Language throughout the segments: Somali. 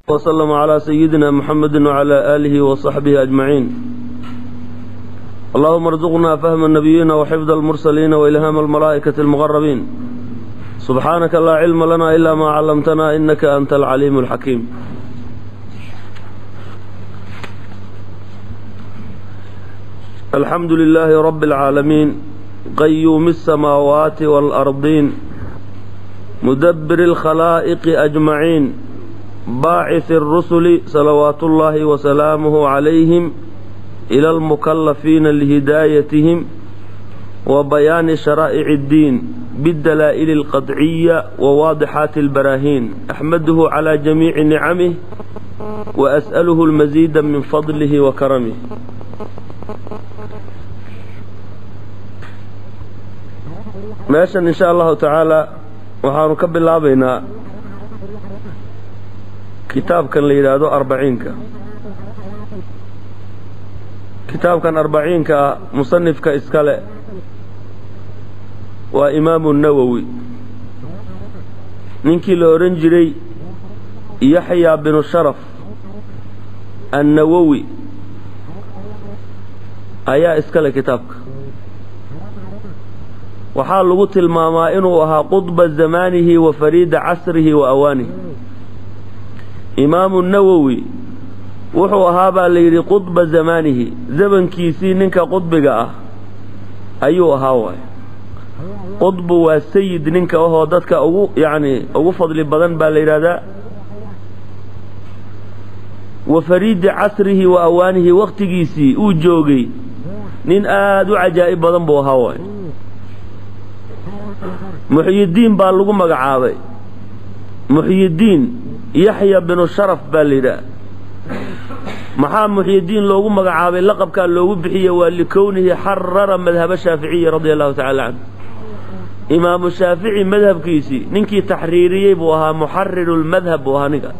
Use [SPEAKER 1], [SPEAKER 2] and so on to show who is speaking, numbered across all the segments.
[SPEAKER 1] وسلم على سيدنا محمد وعلى آله وصحبه أجمعين. اللهم ارزقنا فهم النبيين وحفظ المرسلين وإلهام الملائكة المقربين. سبحانك لا علم لنا إلا ما علمتنا إنك أنت العليم الحكيم. الحمد لله رب العالمين، قيوم السماوات والأرضين، مدبر الخلائق أجمعين، باعث الرسل صلوات الله وسلامه عليهم إلى المكلفين لهدايتهم وبيان شرائع الدين بالدلائل القطعية وواضحات البراهين. أحمده على جميع نعمه وأسأله المزيد من فضله وكرمه. Meeshan insha allahu tacaala waxaanu ka bilaabaynaa kitaabkan la yidhaahdo arbaciinka. Kitaabkan arbaciinka ah musanifka iskale waa imaamu Nawowi, ninkii la odhan jiray Yaxya binu Sharaf Annawowi ayaa iskale kitaabka. Waxaa lagu tilmaamaa inuu ahaa qudba zamaanihi wa fariida casrihi wa awaanihi. Imaamu Nawowi wuxuu ahaa baa la yidhi qudba zamaanihi, zamankiisii ninka qudbiga ah ayuu ahaa. Waay qudbu waa sayid ninka ahoo dadka ugu yacni ugu fadli badan baa la yidhahdaa. Wa fariidi casrihi wa awaanihi, wakhtigiisii uu joogay nin aada u cajaa'ib badan buu ahaa. Waay Muxyidiin baa lagu magacaabay, Muxyidiin Yaxya binu Sharaf baa la yidhaha. Maxaa Muxyidiin loogu magacaabay, laqabkaa loogu bixiye? Waa likownihi xarara madhaba Shaaficiyi radia allahu tacala canhu. Imaamu Shaafici madhabkiisii ninkii taxriiriyey buu ahaa, muxariru lmadhab buu ahaa ninka.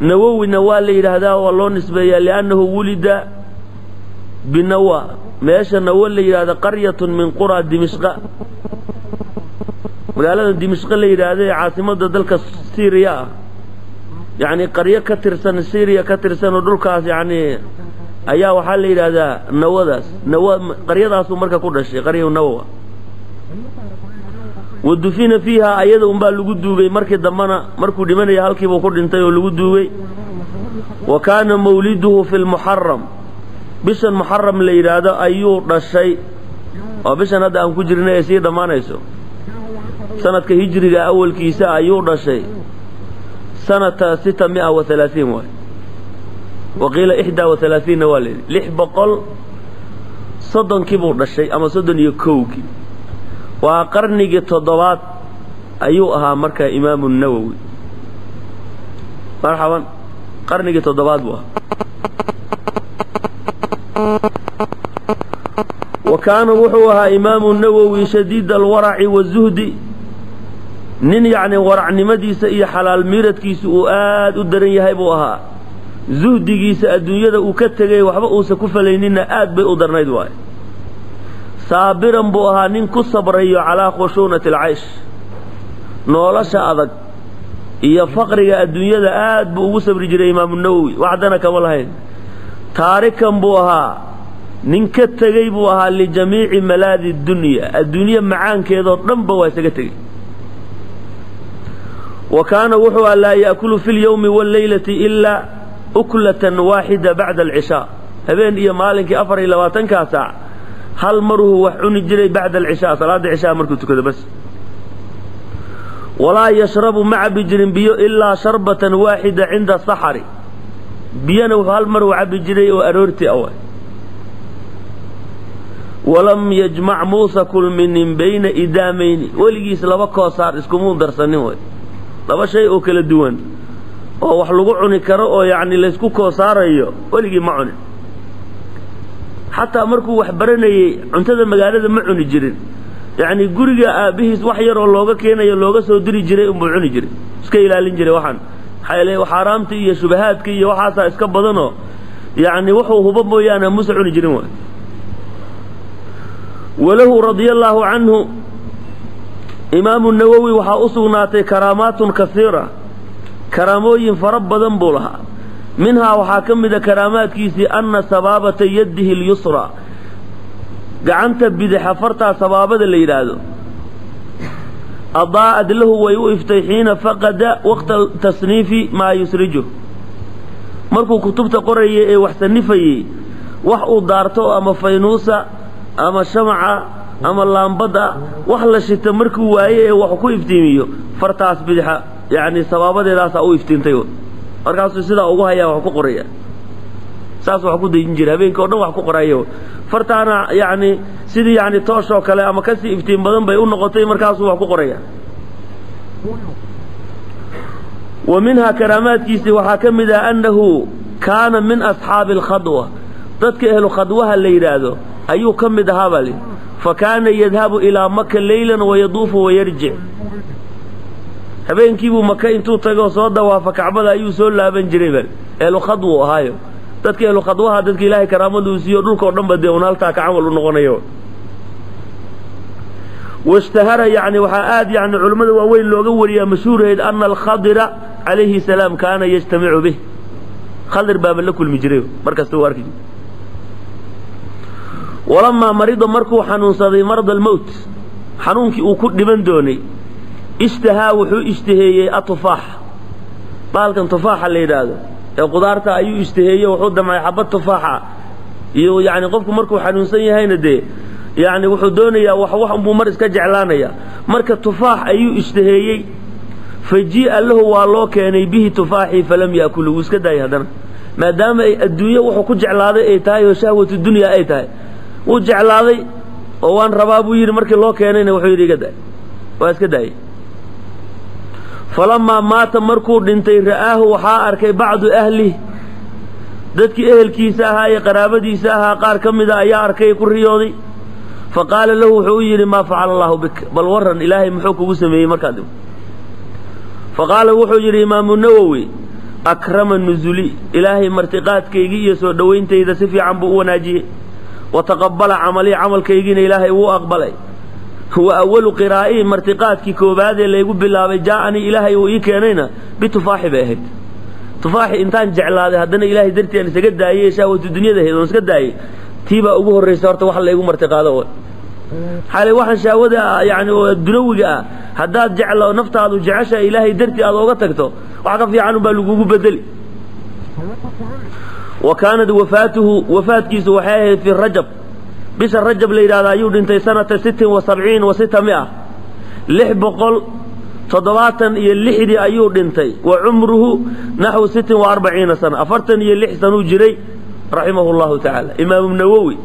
[SPEAKER 1] Nawowina waa la yidhaahdaa, waa loo nisbeeyaa liannahu wulida binawa, meesha Nawo la yidhahda, qaryatun min quraa Dimishqa, magaalada Dimishqa la yidhaahda ee caasimadda dalka Syriya ah, yacni qaryo ka tirsan Syriya ka tirsan oo dhulkaas yacni ayaa waxaa la yidhaahdaa Nawadaas. Nawa qaryadaasuu marka ku dhashay, qarya Nawowa. Wa dufina fiiha, ayada unbaa lagu duugay markii dambena, markuu dhimanaya halkiibuu ku dhintay oo lagu duugay. Wa kaana mawliduhu fi lmuxaram, bishan Muxaram la yidhaahdo ayuu dhashay, oo bishan hadda aan ku jirnay ee sii dhammaanayso. Sanadka hijriga awalkiisa ayuu dhashay, sanata 630 waay, waqiila 31-na waa la yidhi. 630-kii buu dhashay ama 31-kii, waa qarnigii toddobaad ayuu ahaa markaa imaamu Nawowi. Marxaban, qarnigii toddobaad buu ahaa. Wa kaana wuxuu ahaa imaamu Nawowi shadiid alwaraci wazuhdi, nin yacni waracnimadiisa iyo xalaal miiradkiisa uu aad u daran yahay buu ahaa. Zuhdigiisa adduunyada uu ka tegay waxba uusan ku falayninna aad bay u darnayd. Waayo saabiran buu ahaa, nin ku sabrayo calaa khushuunati alcaysh, nolosha adag iyo faqriga adduunyada aad buu ugu sabri jiray imaamu Nawowi, waxdana kama lahayn. Taarikan buu ahaa, nin ka tegey buu ahaa lijamiici malaadi dunya, adduunye macaankeedoo dhanba waa isaga tegey. Wa kaana wuxuu aha laa yaakulu fi lyowmi wاllaylati ilaa uklatan waaxida bacda alcishaa, habeen iyo maalinkii 24-kaa saac hal maruu wax cuni jiray, bacda alcishaa, salaada cishaa markuu tukado bas. Walaa yashrabu, ma cabi jirin biyo ilaa sharbatan waaxida cinda saxari, biyana wuxuu hal mar uu cabi jiray oo aroortii awa. Walam yajmac, muusa kulminin bayna idaamayni, weligiis laba koosaar iskumuu darsanin way, laba shay oo kala duwan oo wax lagu cuni karo oo yacni laysku koosaarayo weligii ma cunin. Xataa markuu wax baranayey cuntada magaalada ma cuni jirin, yacni guriga aabbihiis wax yaroo looga keenayo looga soo diri jiray unbuu cuni jiray, iska ilaalin jiray waxaan, maxaa yeele xaaraamta iyo shubahaadka iyo waxaasaa iska badanoo yacni wuxuu hubo mooyaane muuse cuni jirin waay. Walahu radia allaahu canhu Imaamu Nawowi waxaa u sugnaatay karaamaatun kasiira, karaamooyin fara badan buu lahaa. Minhaa waxaa ka mida karaamaadkiisii anna sabaabata yadihi alyusra, gacanta bidixa fartaa sabaabada la yidhaahdo, adaa'ad lahu way u iftay xiina faqada waqta tasniifi maa yusrijuh. Markuu kutubta qorayay ee wax sanifayey, wax uu daarto ama faynuusa ama shamaca ama laambada wax la shita markuu waaye ee wax ku iftiimiyo, fartaas bidixa yacni sabaabadeedaasaa u iftiintay. Markaasuu sidaa ugu hayaa wax ku qoraya, saas wax ku dejin jira habeenkii o dhan wax ku qorayo. Fartaana yacni sidii yacni tooshoo kale ama kasii iftiin badan bay u noqotay, markaasuu wax ku qoraya. Wa minhaa karaamaadkiisii waxaa ka mid ah annahu kaana min asxaabi alkhadwa, dadka ehlu khadwaha la yidhaahdo ayuu ka mid ahaa baa lihi. Fa kaana yadhabu ilaa maka leylan wayaduufu wayarjic. Habeenkiibuu maka intuu tago soo dawaafa kacbada ayuu soo laaban jiray bal ehlu khadwuu ahaayo. Dadka ehlu khadwaha dadka ilaahay karaamadu uu siiyo dhulka o dhan ba dee un haltaa ka camal u noqonayo. Washtahara yacni waxaa aad yacni culimmada waaweyn looga wariyaa mashhuurahayd ana alkhadira calayhi salaam kaana yajtamicu bih, khadir baaba la kulmi jiray markasta uu arki jiray. Walamaa marida markuu xanuunsaday marada almowt, xanuunkii uu ku dhiban doonay, ishtahaa wuxuu ishtiheeyey atufaax, baalkan tufaaxa la yidhaahdo ee qudaarta ayuu ishtiheeyey. Wuxuu damcay xabad tufaaxa iyo yacni qofku markuu xanuunsan yahayna dee yacni wuxuu doonayaa wax wax unbuu mar iska jeclaanayaa. Marka tufaax ayuu ishtiheeyey. Fa jii'a lahu waa loo keenay bihi tufaaxii, falam yaakulu, wuu iska daayay. Haddana maadaama ay adduunyo wuxuu ku jeclaaday ay tahay oo shahwatu dunya ay tahay, wuu jeclaaday oo waan rabaa buu yidhi. Markii loo keenayna wuxuu yidhi iga daay, waa iska daayey. Falamaa maata markuu dhintay, ra'aahu waxaa arkay bacdu ahlih, dadkii ehelkiisa ahaa ee qaraabadiisa ahaa qaar ka mida ayaa arkay, ku riyooday. Fa qaala lahu wuxuu u yidhi maa facala allaahu bik, bal warran ilaahay muxuu kugu sameeyey markaad dhimo? Fa qaala wuxuu yidhi imaamu Nawowi akrama nusuli, ilaahay martiqaadkaygii iyo soo dhowayntayda si fiican buu u wanaajiyey. Wa taqabbala camalii, camalkaygiina ilaahay wuu aqbalay. Wa awalu qiraa'ii, martiqaadkii koowaadee laygu bilaabay jaa'anii ilaahay uu ii keenayna bitufaaxi bay ahayd. Tufaaxi intaan jeclaaday haddana ilaahay dartii aan isaga daayey, shahwatu dunyada ahayd oon iska daayey, tii baa ugu horraysa horta wax laygu martiqaado. Oo xalay waxaan shahwada yacni oo dunawiga ah haddaad jeclo naftaadu jeceshahay ilaahay dartii aad ooga tagto, wax ka fiican unbaa lagugu bedeli. Wa kaanat wafaatuhu, wafaadkiisu waxay ahayd fii Rajab, bisha Rajab la yidhahda ayuu dhintay, sanata 676, 676-dii ayuu dhintay. Wa cumruhu naxwu 46 sana, 46 sanuu jiray, raximahu llahu tacaala. Imaamu Nawowi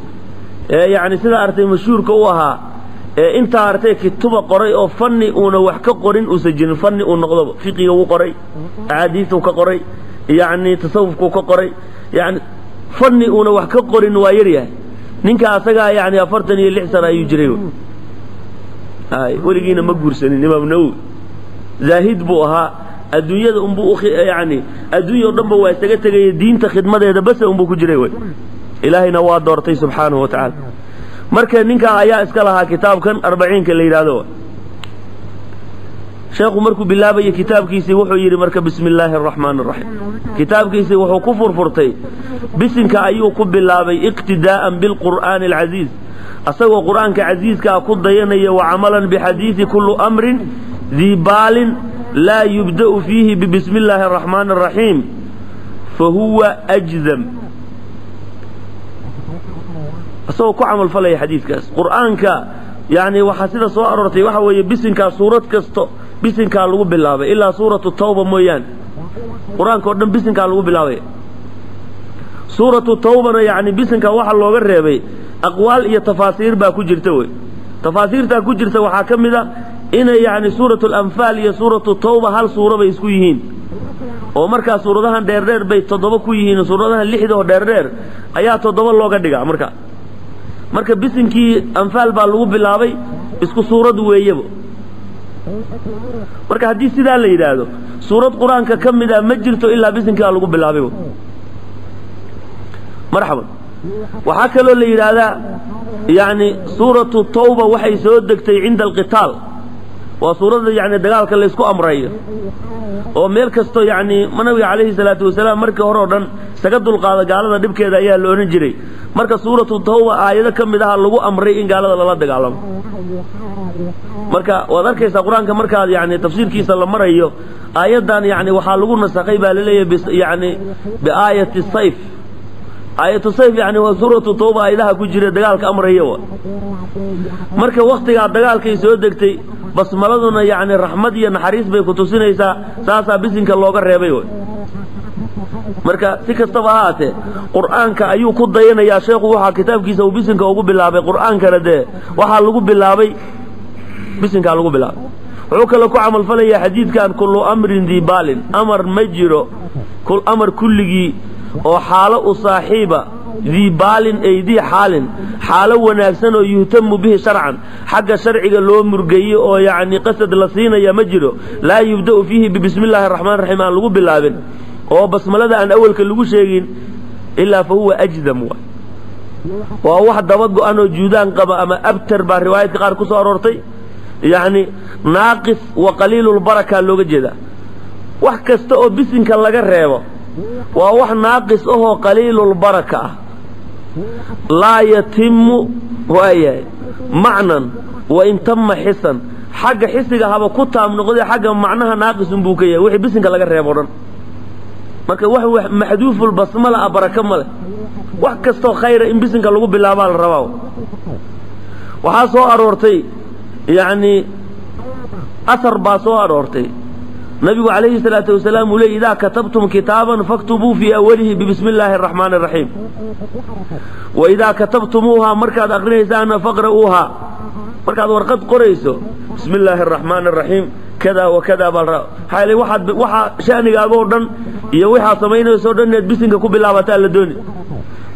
[SPEAKER 1] ee yacni sida artay mashhuurka u ahaa ee intaa artay kituba qoray oo fanni uuna wax ka qorin uusan jirin, fanni uu noqdoba fiqiga wuu qoray, axaadiistuu ka qoray, yacni tasawufkuu ka qoray, yacni fanni uuna wax ka qorin waa yaryahay ninka asagaa. Yacni 46 sana ayuu jiray. Ay weligiina ma guursanin Imaam Nawowi, zaahid buu ahaa. Adduunyada unbuu yani adduunya o dhan ba waa isaga tegaya, diinta khidmadeeda base unbuu ku jiray. Wey ilaahayna waa doortay subxaanahu wa tacaala. Marka ninkaa ayaa iska lahaa kitaabkan arbaciinka la yidhaahdo. Sheekhu markuu bilaabayay kitaabkiisii wuxuu yidhi marka bismi illaahi araxmaani araxiim. Kitaabkiisii wuxuu ku furfurtay bisinka ayuu ku bilaabay, iqtidaa'an bilqur'aani alcasiiz, asagoo qur'aanka casiiska ah ku dayanaya, wa camalan bixadiidi kullu amrin dii baalin laa yubda'u fiihi bibismi illaahi araxmaani araxiim fa huwa ajdam, isagoo ku camal falaya xadiidkaas qur'aanka. Yani waxaa sida soo aroortay waxa weeye bisinkaa suurad kasto bisinkaa lagu bilaabay ilaa suuratu tawba mooyaane. Qur-aanka o dhan bisinkaa lagu bilaabay. Suuratu tawbana yani bisinka waxa looga reebay aqwaal iyo tafaasiir baa ku jirta. Wey tafaasiirtaa ku jirta waxaa ka mid a inay yani suuratu alanfaal iyo suuratu tawba hal suuro bay isku yihiin, oo markaa suuradahan dheerdheer bay 7 ku yihiin, suuradahan lixda oo dheerdheer ayaa 7 looga dhigaa. Marka bisinkii anfaal baa lagu bilaabay, isku suurad weeyaba. Marka haddii sidaa la yidhaahdo suurad qur-aanka ka mid a ma jirto ilaa bisinkaa lagu bilaabay. Marxaban. Waxaa kaloo la yidhaahdaa yacni suuratu tawba waxay soo degtay cinda alqitaal. Waa suuradda yacni dagaalka laysku amrayo oo meel kasto yacni nabiga calayhi salaatu wasalaam markii hore oo dhan isaga dulqaada gaalada dhibkeeda ayaa la odhan jiray. Marka suuratu tawba aayado ka mid aha lagu amray in gaalada lala dagaalamo. Marka waad arkaysaa qur-aanka markaad yani tafsiirkiisa la marayo aayaddan yani waxaa lagu nasakhay baa laleeyahay yani biaayati sayf. Aayatu sayf yani waa suuratu tawba aayadaha ku jira dagaalka amraya wa. Marka waktigaa dagaalkay soo degtay basmaladuna yacni raxmad iyo naxariis bay ku tusinaysaa, saasaa bisinka looga reebay wey. Marka si kastaba ha ahaatee qur'aanka ayuu ku dayanayaa sheekhu, waxaa kitaabkiisa uu bisinka ugu bilaabay. Qur'aankana dee waxaa lagu bilaabay bisinkaa lagu bilaabay. Wuxuu kaloo ku camalfalayaa xadiidkan kullu amrin dii baalin, amar ma jiro amar kulligii oo xaalo u saaxiiba dii baalin ay dii xaalin, xaalo wanaagsan oo yuhtamu bihi sharcan, xagga sharciga loo murgeeyo oo yacni qasad la siinaya ma jiro, laa yubda'u fiihi bibismi illaahi araxmaan raxiim aan lagu bilaabin oo basmalada aan awalka lagu sheegin, ilaa fa huwa ajdam waay. Waa wax daba go-an oo juudaan qaba ama abtar baa riwaayadka qaar ku soo aroortay, yacni naaqis wa qaliilulbaraka looga jeedaa. Wax kasta oo bisinka laga reebo waa wax naaqis ahoo qaliilulbaraka ah, laa yatimu waayahay macnan wa in tama xisan, xagga xisiga haba ku taam noqday, xagga macnaha naaqis unbuu ka yahay wixii bisinka laga reebo o dhan. Marka wax maxduufulbasmala ah baraka ma leh, wax kastoo khayra in bisinka lagu bilaabaa la rabaa. Waxaa soo aroortay yacni asar baa soo aroortay nabigu calayhi salaatu wasalaam uu leey idaa katabtum kitaaban faktubuu fii awalihi bibismi illaahi araxmaani araxiim, wa idaa katabtumuuhaa markaad akrinaysaana faqra'uuhaa, markaad warqad qorayso bismi illaahi araxmaani araxiim kada wa kada baa la rabaa. Maxaa yeelay waxaad waxaa sha'nigaagoo dhan iyo waxaad samaynayso o dhan inaad bisinka ku bilaabataa la dooni.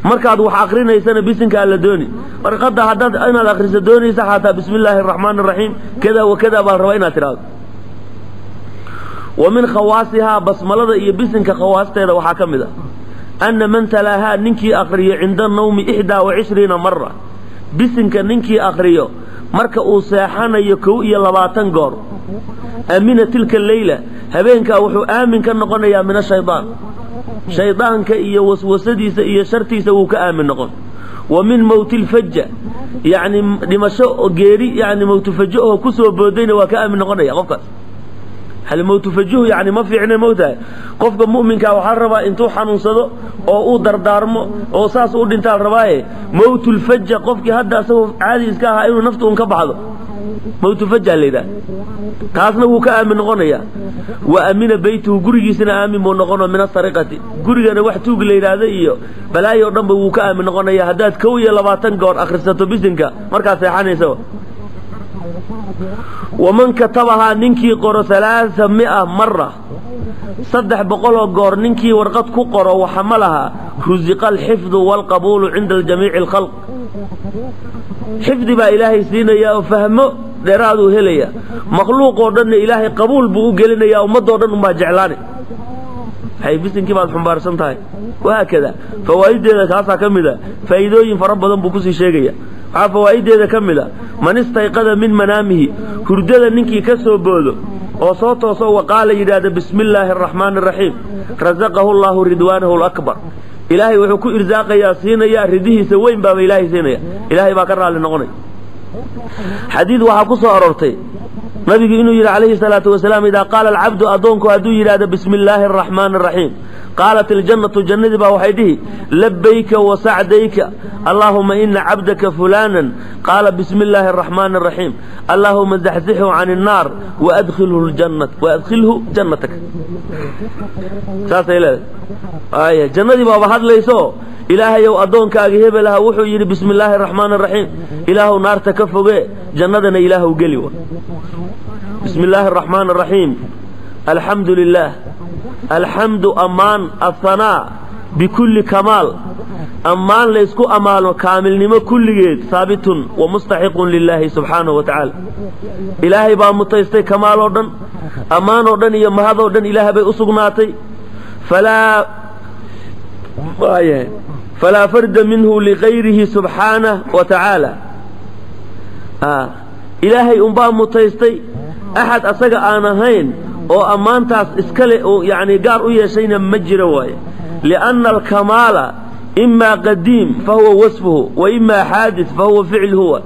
[SPEAKER 1] Markaad wax akrinaysana bisinkaa la dooni. Warqadda haddaad inaad akriso doonaysa xataa bismi illaahi araxmaani araxiim kada wa kada baa la rabaa inaad tidhaahdo. Wa min khawaasihaa basmalada iyo bisinka khawaasteeda waxaa ka mid ah anna man talaahaa ninkii akriyo cinda nawmi 21 mara, bisinka ninkii akriyo marka uu seexanayo 21 goor, amina tilka leyla, habeenkaa wuxuu aamin ka noqonayaa min ashaydaan, shaydaanka iyo waswasadiisa iyo shartiisa wuu ka aamin noqon. Wa min mowtilfaja, yacni dhimasho geeri, yani mowtufajo oo kusoo boodayna waa ka aamin noqonaya qofkaas. Hal mowtufajuhu yani ma fiicna mowtahay. Qofka mu'minkaa waxaa la rabaa intuu xanuunsado oo uu dardaarmo oo saas u dhintaa la rabaaye, mowtulfaja qofkii hadda asagoo caadi iska ahaa inuu naftu un ka baxdo mowtufaja la yidhaha, taasna wuu ka aamin noqonayaa. Wa amina beytuhu, gurigiisana aamin buu noqono min asariqati, gurigana wax tuug la yidhaahda iyo balaayo o dhanba wuu ka aamin noqonaya haddaad 21 goor akhrisato bisinka markaad seexanaysa. Waman katabahaa ninkii qoro 300 mara, 300 goor ninkii warqad ku qoro waxa ma laha, rusiqa alxifdu waalqabuulu cinda jamiici alkhalq, xifdi baa ilaahay siinaya oo fahmo dheeraaduu helaya, makhluuqoo dhanna ilaahay qabuul buu u gelinayaa, ummaddoo dhan unbaa jeclaani, waxay bisinkii baad xumbaarsan tahay. Wahaakada fawaa'ideeda kaasaa ka mid a, faa'iidooyin fara badan buu kusii sheegaya. Waxaa fawaa'ideeda ka mid a man istayqada min manaamihi, hurdada ninkii ka soo boodo oo soo tooso waqaala yidhaahda bismi illaahi araxmaani araxiim, rasaqahu allaahu ridwaanahu alakbar, ilaahay wuxuu ku irsaaqayaa siinayaa ridihiisa weyn baaba ilaahay siinaya, ilaahay baa ka raalli noqonaya. Xadiid waxaa ku soo aroortay nabigu inuu yidhi calayhi salaatu wasalaam idaa qaala alcabdu, addoonku hadduu yidhaahdo bismi illaahi araxmaani araxiim, qaalat iljannatu, jannadii baa waxay dhihi labayka wa sacdayka, allaahuma ina cabdaka fulaanan qaala bismi illaahi araxmaani araxiim, allaahuma zaxzixhu can innaar waadkhilhu jannataka. Saasay leedahay. Aya jannadii baaba hadlayso, ilaahayow addoonkaagi hebel aha wuxuu yidhi bismi illaahi araxmaani araxiim, ilaahuw naarta ka foge, jannadana ilaahuw geli. Wa bismi illaahi araxmaani araxiim, alxamdu lilaah, alxamdu ammaan, athanaa bikulli kamaal, ammaan laysku ammaano kaamilnimo kulligeed, haabitun wa mustaxiqun lilaahi subxaanahu wa tacaala, ilaahay baa mutaystay kamaal oo dhan, ammaan oo dhan iyo mahad oo dhan ilaah bay u sugnaatay. Falaa farda minhu ligayrihi subxaanah wa tacaala, ilaahay unbaa mutaystay, Axad asaga aan ahayn oo ammaantaas iskale oo yacni gaar u yeeshayna ma jiro waaye. Lianna alkamaala imaa qadiim fahuwa wasfuhu wa imaa xaadis fahuwa ficluhu.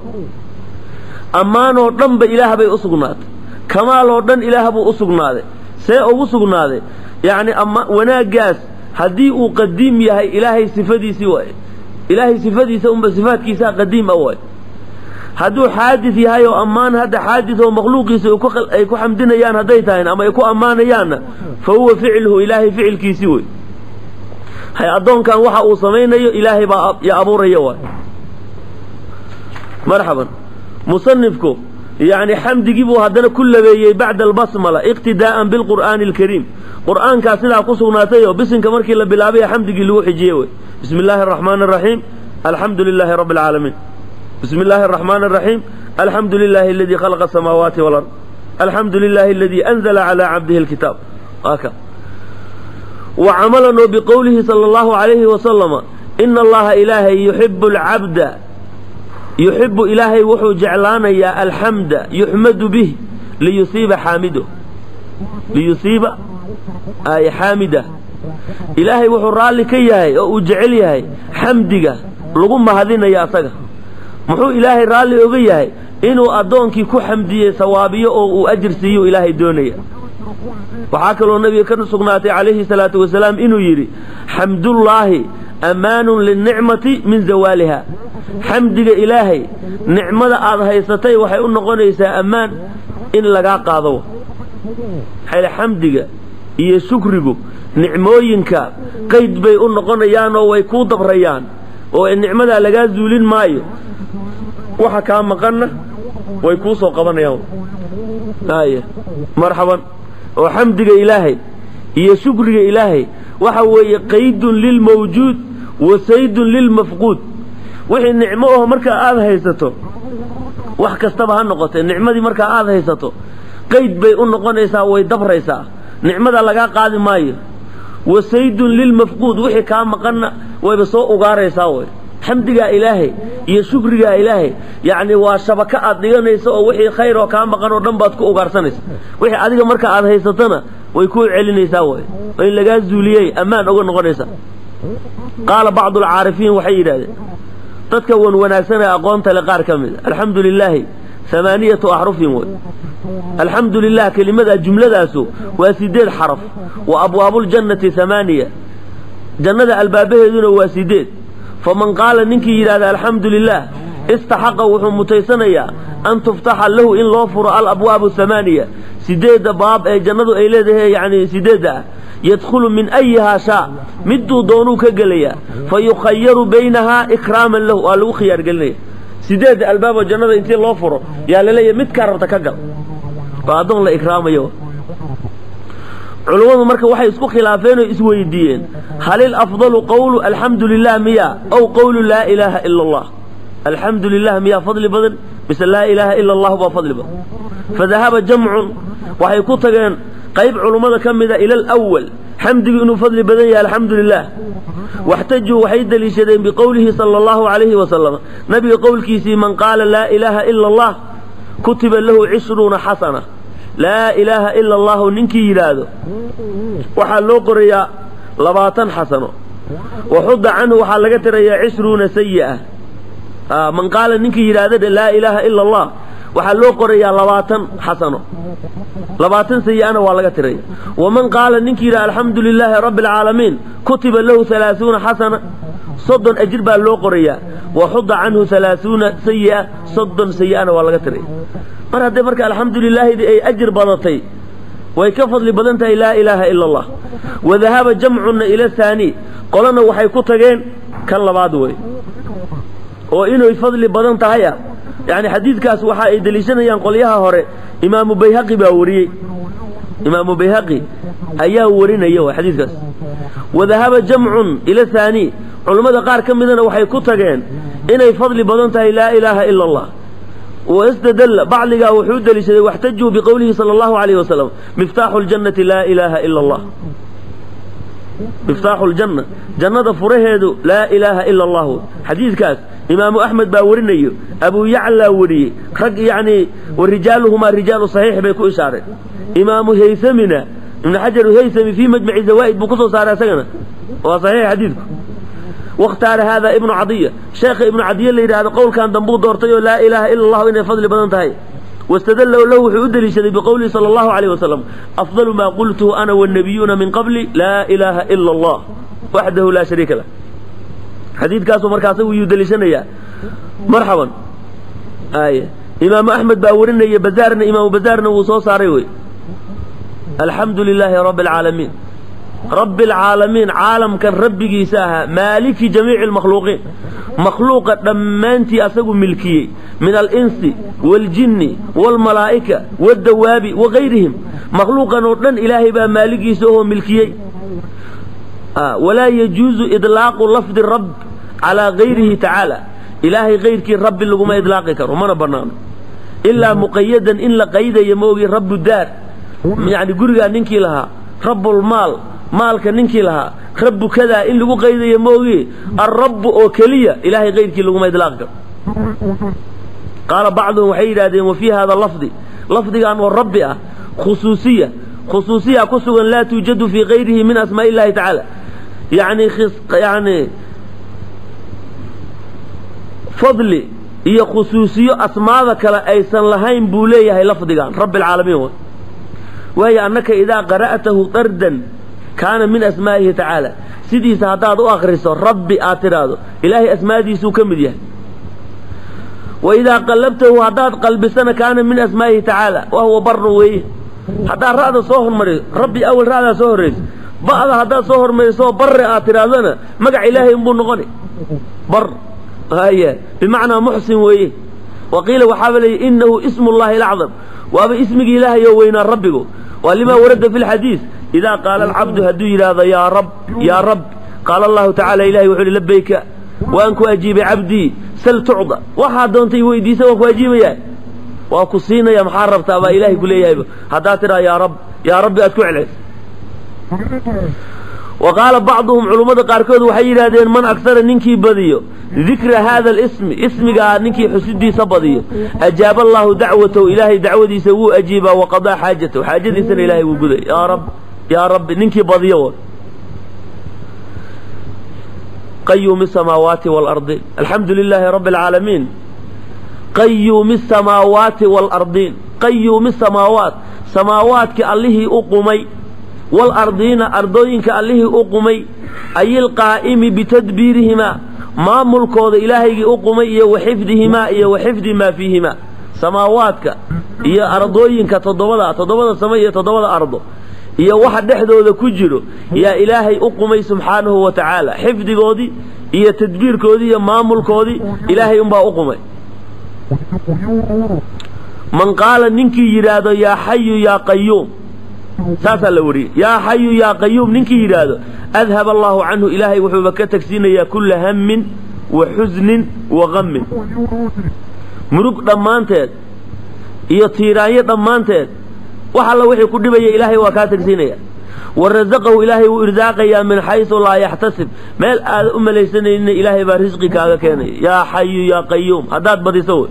[SPEAKER 1] Ammaanoo dhanba ilaah bay u sugnaatay, kamaaloo dhan ilaah buu u sugnaaday. See ugu sugnaaday? Yacni wanaaggaas haddii uu qadiim yahay ilaahay sifadiisii waaye, ilaahay sifadiisa unba sifaadkiisaa qadiim a waaye. Hadduu xaadis yahay oo ammaan hadda xaadis oo makhluuqiisa ay ku xamdinayaan hadday tahayn ama ay ku ammaanayaanna, fa huwa ficluhu, ilaahay ficilkiisii wey. Hay addoonkan waxa uu samaynayo ilaahay baa ya abuuraya waay. Marxaban. Musanifku yacni xamdigii buu haddana ku labeeyey bacda albasmala iqtidaa'an bilqur'aani alkariim. Qur'aankaa sidaa ku sugnaatayoo bisinka markii la bilaabay xamdigii lagu xijiyey wey. Bismi illaahi araxmaani araxiim, alxamdu lilaahi rabbi alcaalamiin. Bismi illaahi araxmaani araxiim, alxamdu lilaahi aladii khalaqa asamaawaati walard, alxamdu lilaahi aladii anzala calaa cabdihi alkitaab. Waaka wa camalanoo biqowlihi sala allahu calayhi wasalama, ina allaha ilaahay yuxibu alcabda, yuxibu ilaahay wuxuu jeclaanayaa alxamda yuxmadu bih liyusiiba xaamido, liyusiiba ay xaamida. Ilaahay wuxuu raalli ka yahay oo uu jecel yahay xamdiga lagu mahadinayo asaga. Muxuu ilaahay raalli oga yahay? Inuu addoonkii ku xamdiyey sawaabiyo oo uu ajir siiyo ilaahay doonaya. Waxaa kaloo nabiga ka sugnaatay calayhi salaatu wasalaam inuu yidhi, xamdullaahi ammaanun linnicmati min zawaaliha. Xamdiga ilaahay nicmada aad haysatay waxay u noqonaysaa ammaan in lagaa qaado. Maxaa xamdiga iyo shukrigu nicmooyinka qayd bay u noqonayaanoo way kuu dabrayaan oo nicmadaa lagaa zuulin maayo, waxa kaa maqanna way kuu soo qabanayaan. Haya marxaban. Oo xamdiga ilaahay iyo shukriga ilaahay waxa weeye qaydun lilmawjuud wa saydun lilmafquud. Wixii nicmo aho markaa aada haysato, wax kastaba ha noqotee, nicmadii markaa aada haysato qayd bay u noqonaysaa, way dabraysaa, nicmada lagaa qaadi maayo. Wa saydun lilmafquud, wixii kaa maqanna wayba soo ugaaraysaa way. Xamdigaa ilaahay iyo shukrigaa ilaahay yacni waa shabako aad dhiganayso oo wixii khayr oo kaa maqan oo dhan baad ku ugaarsanaysa, wixii adiga marka aad haysatona way kuu celinaysaa way, oo in lagaa zuuliyey ammaan uga noqonaysaa. Qaala bacdu alcaarifiin, waxay yidhahdeen dadka wan wanaagsanee aqoonta le qaar ka mida, alxamdu lilaahi amaaniyatu axrufin wey. Alxamdu lilah kelimadaa jumladaasu waa 8 xaraf. Wa abwaabuljannati 8, jannada albaabaheeduna waa 8. Faman qaala, ninkii yidhahda alxamdu lilah, istaxaqa, wuxuu mutaysanayaa an tuftaxa lahu, in loo furo alabwaabu 8, sideedda baab ee jannadu ay leedahay, yacni sideedda ah. Yadkhulu min ayihaa shaa, miduu doonuu ka gelayaa. Fa yukhayaru baynahaa ikraaman lahu, waa lagu khiyaargelinaya. Sideedda albaaboo jannada intii loo furo yaa laleeyahay midkaa rabta ka gal, waa addoon la ikraamayo. Culummadu marka waxay isku khilaafeen oo isweydiiyeen, halil afdalu qowlu alxamdu lilah miya aw qowlu laa ilaaha ila allah? Alxamdu lilah miyaa fadli badan mise laa ilaaha ila allahu baa fadli badan? Fadahaba jamcun, waxay ku tageen qayb culummada ka mida, ila alawal, xamdigu inuu fadli badan yahay alxamdu lilah. Waxtajuu, waxay deliishadeen biqowlihi sala allahu calayhi wasalam, nabiga qowlkiisii, man qaala laa ilaaha ila allah kutiba lahu 20 xasana. Laa ilaaha ila allahu ninkii yidhaahdo waxaa loo qorayaa 20 xasano, waxuda canhu, waxaa laga tirayaa 20 sayi'a. Man qaala, ninkii yidhaahda laa ilaaha ila allah waxaa loo qorayaa 20 xasano, 20 sayi'ana waa laga tiraya. Waman qaala, ninkii yidhaha alxamdu lilaahi rabbi alcaalamiin, kutiba lahu 30 xasana, 30 ajir baa loo qorayaa, waxuda canhu 30 sayi'a, 30 sayi'ana waa laga tiraya. Mar haddii marka alxamdu lilaahidii ay ajir badatay, way ka fadli badan tahay laa ilaaha ila allah. Wadahaba jamcunna ila haani, qolana waxay ku tageen kan labaad wey, oo inay fadli badan tahay ah. Yacni xadiidkaas waxa ay deliishanayaan qolyaha hore, imaamu bayhaqi baa wariyey, imaamu bayhaqi ayaa warinaya w xadiidkaas. Wadahaba jamcun ila haani, culummada qaar ka midana waxay ku tageen inay fadli badan tahay laa ilaaha ila allah. Wastadalla, bacdigaa wuxuu deliishaday, waxtajuu biqowlihi sala allahu alayhi wasalam, miftaaxu ljannati laa ilaaha ila allah. Miftaaxu ljanna, jannada furaheedu laa ilaaha ila allah. Xadiidkaas Imaamu Axmed baa warinayo, Abu Yaclaa wariyey, rag yacni wa rijaaluhumaa rijaalu saxiix bay ku ishaareen. Imaamu Haysamina, Ibnu Xajar Haysami fii Majmaci Zawaa'id buu kusoo saaray, isagana waa saxiix xadiidku. Wakhtaara hada Ibnu Cadiya, sheekha Ibnu Cadiya la yidhahdo qowlkan dambuu doortay oo laa ilaaha ila allahu inay fadli badan tahay. Wastadalla lahu, wuxuu u deliishaday biqowlihi sala allahu alayh wasalam: afdalu maa qultuhu ana wannabiyuuna min qabli laa ilaaha ila allah waxdahu laa shariika lah. Xadiidkaasuu markaa asagu yuu deliishanayaa. Marxaban, ay Imaamu Axmed baa warinaya, Bazaarna, Imaamu Bazaarna wuu soo saaray. Wey alxamdu lilaahi rabbi alcaalamiin, rabbi alcaalamiin, caalamkan rabbigiisa ahaa, maaliki jamiici almakhluuqiin, makhluuqa dhammaantii asagu milkiyey, min alinsi waaljinni waalmalaa'ika waddawaabi wagayrihim, makhluuqan oo dhan Ilaahay baa maaligiisa ohoo milkiyey. Walaa yajuuzu idlaaqu lafdi rabb calaa gayrihi tacaala, Ilaahay kayrkii rabbi laguma idlaaqi karo, mana bannaano, ilaa muqayadan in la qaydayo ma ogi. Rabbu daar, yacni gurigaa ninkii lahaa, rabbulmaal, maalka ninkii lahaa, rabbu kadaa in lagu qaydayo ma ogi, alrabbu oo keliya Ilaahay kayrkii laguma idlaaqi karo. Qaala bacduhum, waxay yidhahdeen: wa fii hada lafdi, lafdigan oo rabbi ah, khusuusiya, khusuusiya ku sugan laa tuujadu fii kayrihi min asmaa'i illahi tacaala, yacni fadli iyo khusuusiyo asmaada kale aysan lahayn buu leeyahay lafdigan rabbi alcaalamiin. Wa waayo annaka idaa qara'tahu dardan kaana min asmaa'ihi tacaala, sidiisa haddaad u akriso rabbi aad tidhaahdo, Ilaahay asmaadiisuu ka mid yahay. Wa idaa qallabtahu, haddaad qalbisana, kaana min asmaa'ihi tacaala wa huwa baru weeye. Haddaad ra'da soo hormariso, rabbi awal ra'daa soo horraysa, ba'da haddaad soo hormariso barre aad tidhaahdana, magac Ilaahay unbuu noqoni, bar haya bimacnaa muxsin weeye. Wa qiila, waxaaba leeyihi inahu ismu llahi alacdam, waaba ismigii Ilaahay oo weynaa rabbigu. Waa limaa warada fi lxadiis: idaa qaala alcabdu, hadduu yidhaahdo yaa rab, yaa rab, qaala allahu tacala, Ilahay wuxu uhi: labayka, waan ku ajiibay cabdii, sal tucda, waxaad doontay weydiisa, waan ku ajiibayaa, waa ku siinaya, maxaa rabtaa baa Ilahay ku leeyahayba haddaad tidhaa yaa rab, yaa rabbi aad ku celcelis. Wa qaala bacduhum, culummada qaarkood waxay yidhaahdeen: man agsara, ninkii badiyo, dikra haada alismi, ismigaa ninkii xusidiisa badiyo, ajaaba allaahu dacwatahu, Ilaahay dacwadiisa wuu ajiibaa, wa qadaa xaajatahu, xaajadiisana Ilahay wuu guday. Yaa rab, yaa rabbi ninkii badiyo. Qayuumi asamaawaati waalardiin, alxamdu lilaahi rabbi alcaalamiin, qayuumi asamaawaati waalardiin, qayuumi samaawaat, samaawaadkii allihii u qumay, waalardiina, ardooyinka allihii u qumay, ayilqaa'imi bitadbiirihimaa, maamulkooda Ilaahaygii u qumay, iyo wa xifdihimaa, iyo wa xifdi maa fiihimaa, samaawaadka iyo ardooyinka toddobada, toddobada samo iyo toddobada ardo iyo waxa dhexdooda ku jiro yaa Ilaahay u qumay subxaanahu wa tacaala. Xifdigoodii iyo tadbiirkoodii iyo maamulkoodii Ilaahay unbaa u qumay. Man qaala, ninkii yidhaahdo yaa xayu yaa qayuum, saasaa la wariyey, yaa xayu yaa qayuum ninkii yidhaahdo, adhaba allaahu canhu, Ilaahay wuxuuba ka tagsiinayaa, kulla hammin wa xusnin wa gammin, murug dhammaanteed iyo tiiraanyo dhammaanteed, wax alla wixii ku dhibaya Ilaahay waa kaa tagsiinaya. Wa rasaqahu, Ilaahay wuu irsaaqayaa, min xaysu laa yaxtasib, meel aada u malaysanaynin Ilaahay baa risqi kaaga keenaya, yaa xayu yaa qayuum haddaad badiso. Wey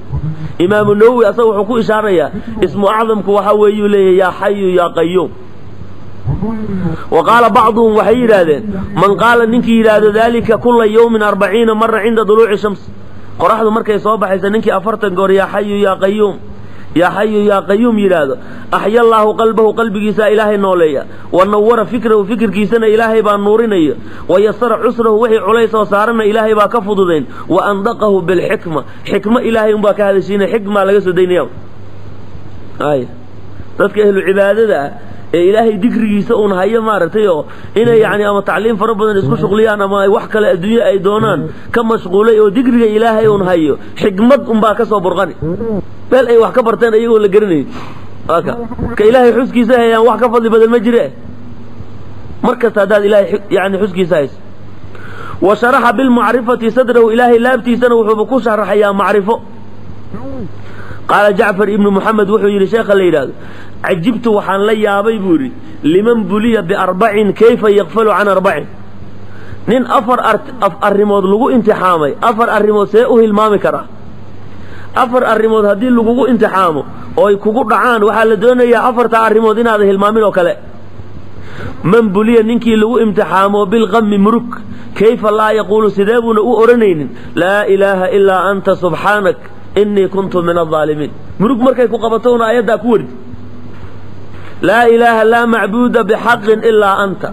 [SPEAKER 1] Imaamu Nawowi asaga wuxuu ku ishaarayaa ismu acdamku waxaa weeyuu leeyahy yaa xayu yaa qayuum. Wa qaala bacduhum, waxay yidhaahdeen: man qaala, ninkii yidhaahdo daalika kula yawmin 40 mara cinda duluuci shams, qoraxdu markay soo baxaysa ninkii 40 goor yaa xayu yaa qayuum, yaa xayu yaa qayuum yidhaahdo, axya allaahu qalbahu, qalbigiisaa Ilaahay nooleeya, wa nawara fikrahu, fikirkiisana Ilaahay baa nuurinaya, wa yasara cusrahu, wixii culays oo saarana Ilaahay baa ka fududayn, wa andaqahu bilxikma, xikmo Ilaahay unbaa ka hadashiinaya, xikmaa laga soo daynaya. Ay dadka ahlu cibaadada ah ee Ilaahay dikrigiisa uun hayo, maaragtay, oo inay yani ama tacliim fara badan isku shuqliyaan ama wax kale adduunye ay doonaan ka mashquulay oo dikriga Ilaahay uun hayo, xikmad unbaa ka soo burqani meel ay wax ka barteen iyagoo la garanayn. Aka ka Ilaahay xuskiisa hayaan wax ka fadli badan ma jire, mar kasta haddaad Ilahay yani xuskiisa hayso. Wa sharaxa bilmacrifati sadrahu, Ilaahay laabtiisana wuxuuba ku sharaxayaa macrifo. Qaala Jacfar ibnu Moxamed, wuxuu yidhi sheekha la yidhaahdo: cajibtu, waxaan la yaabay buu yidhi, liman buliya biarbacin kayfa yakfalu can arbacin. Nin afar arrimood lagu imtixaamay, afar arrimood see u hilmaami karaa? Afar arrimood haddii lagugu imtixaamo oo ay kugu dhacaan, waxaa la doonayaa afartaa arrimood inaadan hilmaamin oo kale. Man buliya, ninkii lagu imtixaamo bilqami murug, kayfa laa yaquulu, sidee buuna u odhanaynin laa ilaaha ilaa anta subxaanak innii kuntu min aldaalimiin. Murug markay ku qabato una ayaddaa ku wardi, laa ilaaha laa macbuuda bixaqin ilaa anta.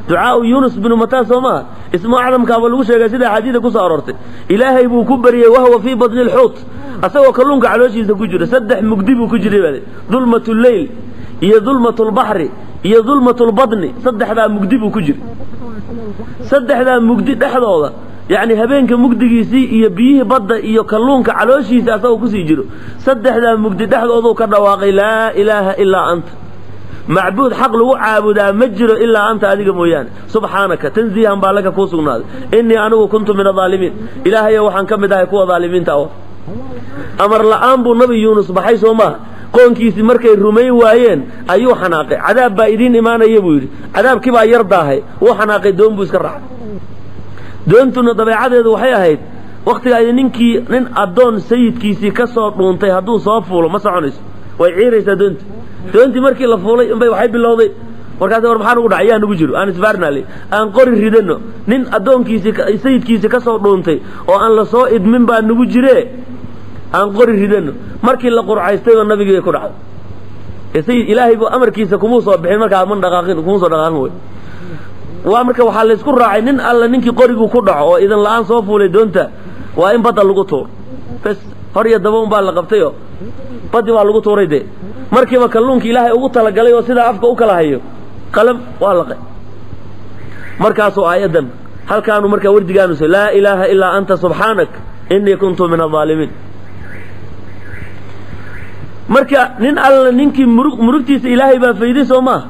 [SPEAKER 1] Ducaau Yuunus binu Mataa soo maaha? Ismu acdamkaaba lagu sheegay sida axaadiida ku soo aroortay. Ilaahay buu ku baryey wahuwa fii badni lxuut, asagoo kalluunka calooshiisa ku jira. Saddex mugdi buu ku jiray baa, dulmat lleyl iyo dulmat lbaxri iyo dulmat lbadni, saddexdaa mugdi buu ku jiray. Saddexdaa mugdi dhexdooda, yacni habeenka mugdigiisii iyo biyihii badda iyo kalluunka calooshiisa asagoo kusii jiro, saddexdaa mugdi dhexdooduu ka dhawaaqay laa ilaaha ilaa anta, macbuud xaq lagu caabudaa ma jiro ilaa anta adiga mooyaane, subxaanaka tanziihan baa laka kuu sugnaaday, innii anigu kuntu min adaalimiin, ilaahayo waxaan ka mid ahay kuwa daalimiinta ah. Amar la'aan buu nabi Yuunus baxay soo maaha? Qoonkiisii markay rumayn waayeen ayuu xanaaqay. Cadaab baa idiin imaanaya buu yidhi, cadaabkii baa yar daahay, wuu xanaaqay, doon buu iska raacay. Doontuna dabeecadeedu waxay ahayd wakhtiga ay ninkii nin addoon sayidkiisii ka soo dhuuntay hadduu soo fuulo ma soconayso, way ciiraysaa doonti. Doontii markii la fuulay inbay waxay bilowday markaas, war maxaa nugu dhacay? Yaa nugu jiro? Aan isbaarnaale, aan qori ridano. Nin addoonkiisii sayidkiisii ka soo dhuuntay oo aan la soo idmin baa nugu jiree, aan qori ridano. Markii la qurcaystayba nabigii bay ku dhacday. Sayid ilaahay buu amarkiisa kumuu soo bixin, markaa man dhaqaaqin, kumuu soo dhaqaaqin wey. Waa marka waxaa laysku raacay nin alla ninkii qorigu ku dhaco oo idan la'aan soo fuulay doonta waa in badda lagu tuuro. Bes, hor iyo daba un baa la qabtayoo baddi baa lagu tuuray dee. Markiiba kalluunki ilaahay ugu talagalay oo sidaa afka u kala hayo qalam waa laqay. Markaasuu aayaddan halkaanu markaa wardigaanu laa ilaaha ilaa anta subxaanak innii kuntu min aldaalimiin. Marka nin alla ninkii murug murugtiisa ilaahay baa fayday soo maaha?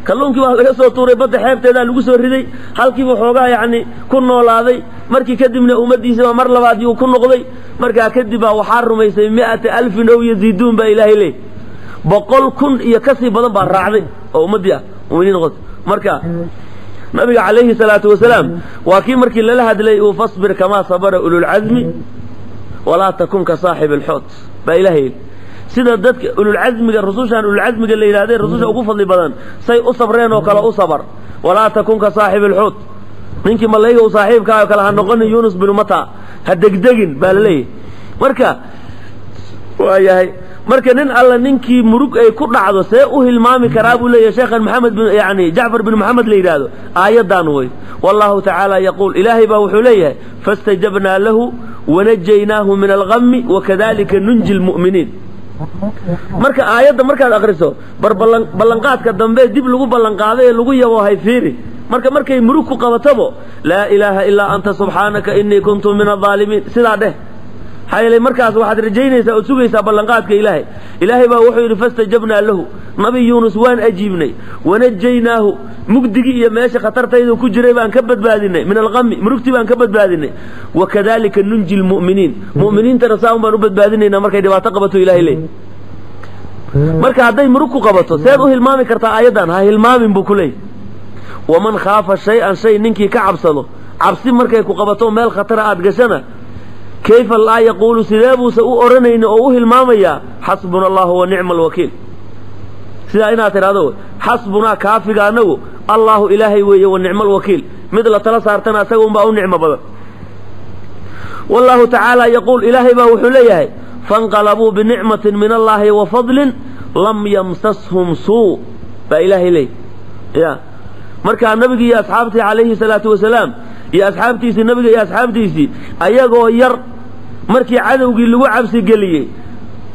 [SPEAKER 1] Kalluunkii baa laga soo tuuray badda xeebteedaa lagu soo riday, halkiibu xoogaa yacni ku noolaaday. Markii kadibna ummaddiisi baa mar labaad yuu ku noqday. Markaa kadib baa waxaa rumaysay 100,000 ow yaziiduun baa ilaahay leey, 100,000 iyo kasii badan baa raacday oo ummaddii ah muminiin noqotay. Marka nabiga calayhi salaatu wasalaam waa kii markii lala hadlay uu fasbir kamaa sabara ululcazmi walaa takun ka saaxibi alxoot baa ilahay yidhi. Sida dadka ululcazmiga, rusushaan ululcazmiga la yidhahdee rususha ugu fadli badan, say u sabreen oo kale u sabar. Walaa takun ka saaxibi alxuut, ninkii malayga u saaxiibkaa oo kale ha noqonin, Yuunus binu Mata, ha degdegin baa la leeyahay. Marka waayahay, marka nin alla ninkii murug ay ku dhacdo see u hilmaami karaa buu leeyahay sheekhan Maxamed bin yani Jacfar bin Maxamed la yidhaahdo aayaddan wey. Wallahu tacaala yaquul, ilaahay baa wuxuu leeyahay fastajabnaa lahu wanajaynaahu min algami wakadalika nunji lmu'miniin. Marka aayadda markaad akriso bar ballanqaadka dambe dib lagu ballanqaaday ee lagu yaboohay fiiri. Marka markay murug ku qabatabo laa ilaaha ilaa anta subxaanaka innii kuntu min aldaalimiin sidaa dheh. Maxaa yeelay markaas waxaad rajaynaysaa ood sugaysaa ballanqaadka ilaahay. Ilaahay baa wuxuu yidhi fastajabnaa lahu, nabi Yuunus waan ajiibnay, wanajaynaahu, mugdigii iyo meesha khatartaydu ku jiray baan ka badbaadinay, min alqami murugtii baan ka badbaadinay, wakadalika nunji lmu'miniin, mu'miniintana saa un baan u badbaadinaynaa markay dhibaato qabato. Ilahay leey, marka hadday murug ku qabato seed u hilmaami kartaa aayaddan? Ha hilmaamin buu ku leeyay. Waman khaafa shay-an, shay ninkii ka cabsado, cabsi markay ku qabato meel khatara aad gashana, kayfa laa yaquulu, sidee buuse u odhanayni oo u hilmaamayaa xasbuna allahu wa nicma alwakiil? Sidaa inaad tidhahdo, xasbunaa kaafiga anagu allaahu ilaahay weeye, wa nicma alwakiil, mid la tala saartana asaga unbaa u nicmo badan. Wallahu tacaala yaquul, ilaahay baa wuxuu leeyahay fanqalabuu binicmatin min allaahi wa fadlin lam yamsashum suu baa ilaahay leeyay. Ya markaa nabigii iyo asxaabtii calayhi salaatu wasalaam iyo asxaabtiisii, nabiga iyo asxaabtiisii ayagoo yar markii cadowgii lagu cabsi geliyey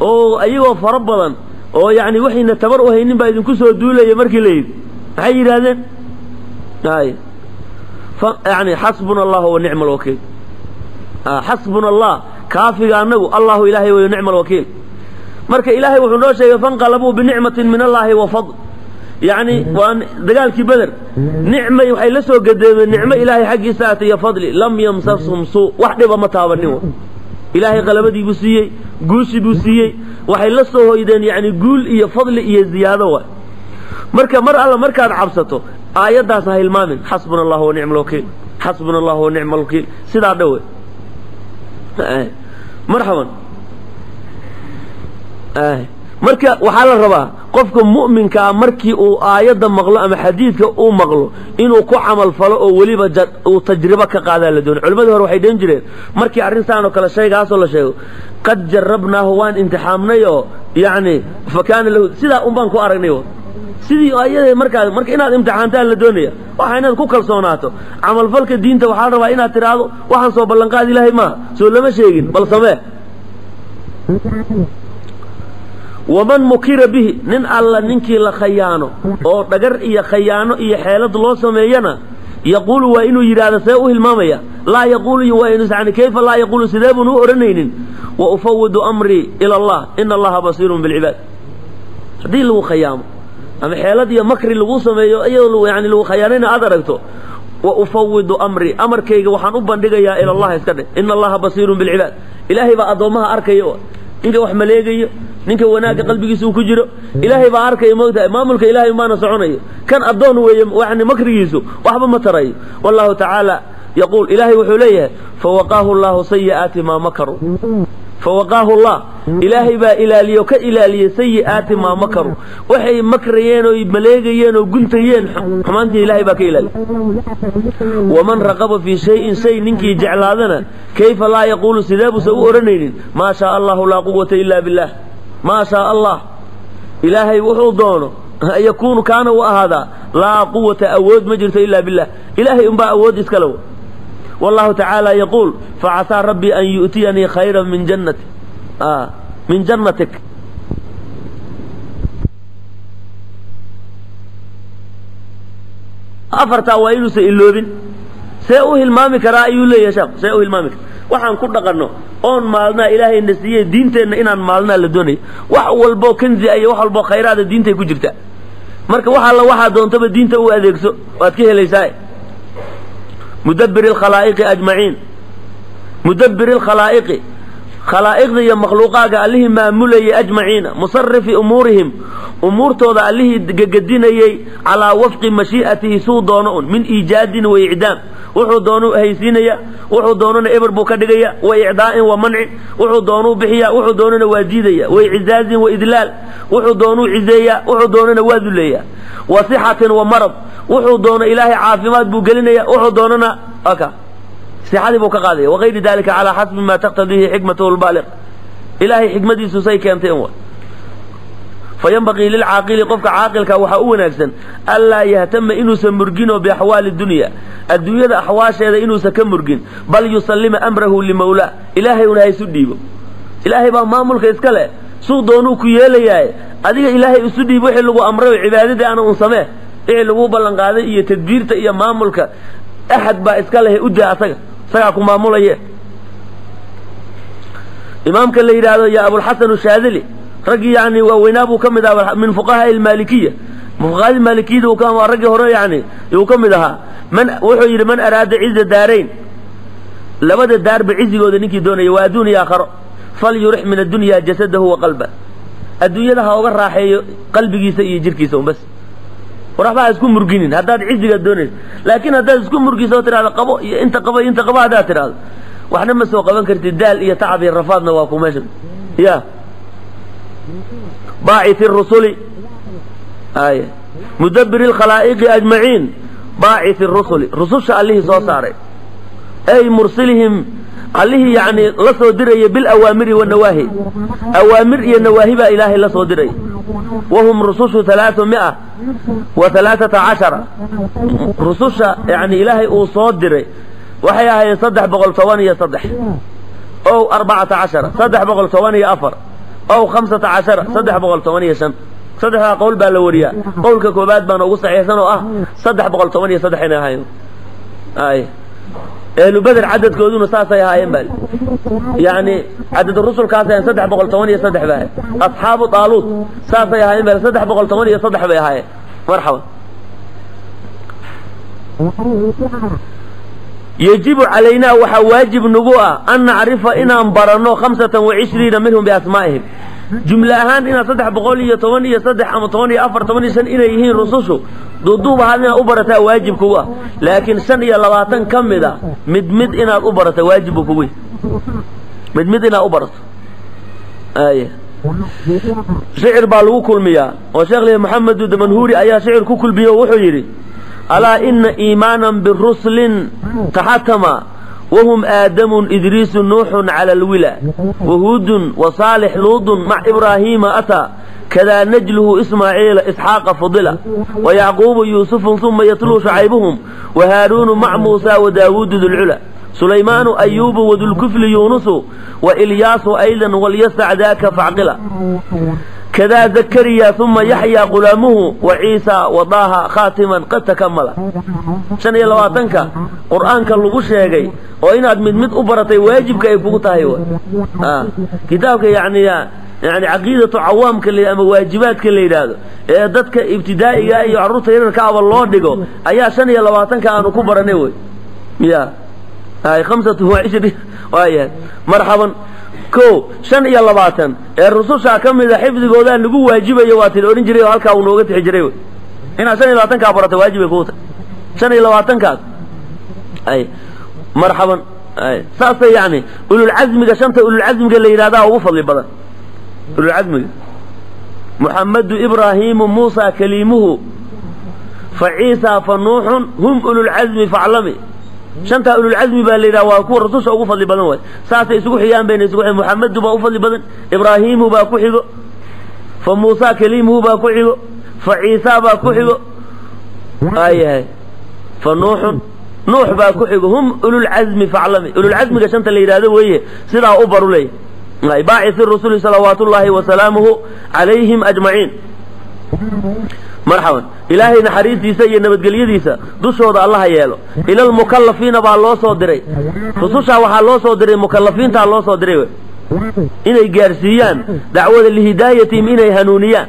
[SPEAKER 1] oo ayagoo fara badan oo yacni waxayna tabar u haynin baa idinku soo duulaya markii la yidhi, maxay yidhaahdeen? Ay yani xasbuna allahu wa nicma alwakiil, xasbuna allah kaafiga anagu allahu ilaahay weyo, nicma alwakiil. Marka ilaahay wuxuu noo sheegay fanqalabuu binicmatin min allaahi wa fadl, yacni waa dagaalkii Beder, nicmay waxay la soo gadeemeen, nicmo ilaahay xaggiisa aatay iyo fadli, lam yamsashum suu, wax dhiba ma taabanin. Ilaahay qalabadii buu siiyey, guushii buu siiyey, waxay la soo hoydeen yacni guul iyo fadli iyo ziyaado waay. Marka mar alla markaad cabsato aayaddaas ha hilmaamin, xasbuna allahu wa nicma alwakiil, Xasbuna allahu wa nicma alwakiil, sidaa dhowe. Marxaban. Marka waxaa la rabaa qofka mu'minkaa markii uu aayadda maqlo ama xadiidka uu maqlo inuu ku camal falo oo weliba uu tajribo ka qaadaa la doonay. Culimadii hore waxay dhan jireen markii arrintaan oo kale shaygaasoo la sheego, qad jarabnaahu, waan imtixaamnay oo yacni fa kaana lahu, sidaa un baan ku aragnay sidii ayada. Markaa marka inaad imtixaantaan la doonaya, waxa inaad ku kalsoonaato camalfalka diinta. Waxaa la rabaa inaad tidhaahdo waxaan soo ballanqaad ilaahay maaha, soo lama sheegin, bal samee. Waman mukira bihi, nin alla ninkii la khayaano oo dhagar iyo khayaano iyo xeelad loo sameeyana, yaquulu waa inuu yidhaahdo, see u hilmaamaya? Laa yaquulu, waa inu yani kayfa laa yaquulu, sidee buun u odhanaynin? Wa ufawidu amrii ila allah, ina allaha basiirun bilcibaad. Haddii lagu khayaamo ama xeelad iyo makri lagu sameeyo iyadoo yani lagu khayaanayna aad aragto, wa ufawidu amrii, amarkayga waxaan u bandhigayaa ila allah, iska dheh. Ina allaha basiirun bilcibaad, ilaahay baa addoommaha arkaya, ninka wax maleegayo, ninka wanaagga qalbigiisa uu ku jiro ilaahay baa arkaya. Moogtahay, maamulka ilahay umaana soconayo, kan addoon weeye, yani makrigiisu waxba ma tarayo. Wallahu tacaala yaquul, ilaahay wuxuu leeyahay, fawaqaahu llahu sayi'aati maa makaruu. Fawaqaahu llah, ilaahay baa ilaaliye o ka ilaaliyey sayi'aati maa makaruu, waxay makrayeen oo maleegayeen oo guntayeen xumaantii ilahay baa ka ilaaliyey. Waman raqaba fii shayin, shay ninkii jeclaadana, kayfa laa yaquulu, sidee buusan u odhanaynin? Maa shaa allahu laa quwata ila billah. Maa shaa allah, ilaahay wuxuu doono, yakuunu, kaana u ahaadaa, laa quwata, awood ma jirto, ilaa billah, ilaahay unbaa awood iskale. Wallahu tacaala yaquul, facasaa rabbii an yu'tiyanii khayra min jannati min jannatik. Afartaa waa inuusan iloobin. See u hilmaami karaa ayuu leeyahay sheekhu? See u hilmaami karaa? Waxaan ku dhaqanno oon maalnaa ilaahayna siiyey, diinteenna inaan maalnaa la doonayo. Wax walboo kanzi iyo wax walboo khayraada diintay ku jirtaa. Marka wax alla waxaa doontaba diinta u adeegso, waad ka helaysaa. Mudabbir alkhalaa'iqi ajmaciin, mudabbir alkhalaa'iqi, khalaa'iqda iyo makhluuqaaga allihii maamulayay, ajmaciina, musarifi umuurihim, umuurtooda allihii gegadinayey, calaa wafqi mashii'atihi, suu doono un, min iijaadin wa icdaam, wuxuu doonuu haysiinaya, wuxuu doonana eber buu ka dhigaya, wa icdaa'in wa mancin, wuxuu doonuu bixiya, wuxuu doonana waa diidaya, wa icizaazin wa idlaal, wuxuu doonuu cizeeya, wuxuu doonana waa duleeya, wa sixatin wa marad, wuxuu doono ilaahay caafimaad buu gelinaya, wuxuu doonana aka sixadii buu ka qaadaya, wagayri dalika calaa xasbi ma taqtadiihi xikmatuhu lbaaliq, ilaahay xikmadiisu say keentay in wa. Fayanbaqii lilcaaqili, qofka caaqilka waxaa u wanaagsan, anlaa yahtama, inuusan murginoo, biaxwaali dunya, adduunyada axwaasheeda inuusan ka murgin, bal yusallima amrahu limawlaa, ilaahay una ha isu dhiibo. Ilaahay baa maamulka iska leh, suu doonuu ku yeelayaaye, adiga ilaahay isu dhiib. Wixii lagu amray cibaadadii ana un samee, wixii laguu ballan qaaday iyo tadbiirta iyo maamulka axad baa iska lehe, u daa asaga, isagaa ku maamulaye. Imaamka la yidhaahdo ya Abulxasan Shaadili, raggii yani waaweynaa buu ka mid ahaa, min fuqahaa almaalikiya, fuqahadii maalikiyada uu ka raggii hore yani uu ka mid ahaa. Man wuxuu yidhi, man araada ciza daarayn, labada daarba cizigooda ninkii doonaya, waa adduun iyo aakharo, falyurix min addunya jasadahu wa qalba, adduunyada ha oga raaxeeyo qalbigiisa iyo jirkiisa un bas. War waxba ha isku murginin haddaad ciziga doonayso. Laakiin haddaad isku murgiso oo tidhahdo qabo iyo inta qabo iyo inta qabo haddaad tidhahdo, waxna ma soo qaban kartid, daal iyo tacab iyo rafaadna waa ku meesha. Ya baacith rusuli ay mudabbir alkhalaa'iqi ajmaciin, baacith rusuli, rususha allihii soo saaray, ay mursilihim, allihii yani la soo diraya, bilawaamiri wanawaahi, awaamir iyo nawaahi baa ilaahay la soo diray. Wahum rusushu 313, rususha yani ilaahay uu soo diray waxay ahaayeen 313, ow 14, 314, ow 15, 315. Saddexdaa qowl baa la wariyaa. Qowlka koobaad baana ugu saxiixsan oo ah 313 inay ahaayeen. Ay ahlu beder cadadkooduna saasay ahaayeen baa yani cadad rusulkaas ahayen 313 bay ahayen. Asxaabu daaluut saasay ahaayeen baa 313 bay ahaayeen. Marxaba. Yajibu calaynaa, waxaa waajib nagu ah, an nacrifa, inaan baranno, 25 minhum biasmaa'ihim. Jumla ahaan inaad 313 ama 14 15 inay yihiin rusushu duuduub ahaan inaad u barataa waajib kugu ah, laakiin 25 ka mid a mid mid inaad u barata waajib buu kugu yahay, mid mid inaad u barato. Ay shicir baa lagu kulmiyaa oo Sheekh Leeyahay Maxamed Damanhuuri ayaa shicir ku kulmiyo, wuxuu yidhi: alaa ina iimaanan biruslin taxatama wahum aadamun idriisu nuuxun cala alwila wahuudun wasaalix luudun mac ibraahiima ataa kadaa najluhu ismaaciila isxaaqa fudila wayacquubu yuusufun uma yatluu shucaybuhum wahaaruunu mac muusaa wadaawuudu dulcula sulaymaanu ayuubu wadulkufli yuunusu wailyaasu aydan walyasac daaka facqila kadaa zakariya uma yaxyaa qulaamuhu wa ciisa wadaaha khaatiman qad takamala. 25-ka qur'aanka lagu sheegay oo inaad mid mid u baratay waajibka ay kugu tahay kitaabka yani caqiidatu cawaamka ama waajibaadka la yidhaahdo ee dadka ibtidaa'iga iyo carruurta yararka aba loo dhigo ayaa 25-ka aanu ku baranay wey ya ay 25 waayahay. Marxaban, ko 25 ee rusushaa ka mida xifdigoodaa lagu waajibayo waa til odhan jiray oo halkaa uu nooga tixi jiray wey. Inaad 25-kaa barata waajibay kugu tahay, 25-kaas. Ay marxaban, ay saasay yani ululcazmiga, shanta ululcazmiga la yidhahdaa ugu fadli badan. Ululcazmiga Muxamedu Ibraahiimu Muusa kaliimuhu fa Ciisa fa Nuuxun hum ululcazmi faclami. Shantaa ululcazmi baa la yidhaha, waa kuwa rususha ugu fadli badan waay. Saasay isugu xigaan bayna isugu xigaan. Muxamedu baa u fadli badan, Ibraahiimu baa ku xigo, fa Muusa kaliimuhu baa ku xigo, fa Ciisa baa ku xigo, aayahay fa Nuuxun, Nuux baa ku xigo. Hum ululcazmi faclami, ululcazmiga shanta la yidhahdo weeye, sidaa u baru leeyahy. Baacisi rusuli salawaatullaahi wasalaamuhu calayhim ajmaciin. Marxaban, ilaahay naxariistiisa iyo nabadgelyadiisa dushooda allaha yeelo. Ilalmukallafiina baa loo soo diray rusushaa, waxaa loo soo diray mukallafiintaa loo soo diray inay gaarsiiyaan dacwada, lihidaayatihim inay hanuuniyaan.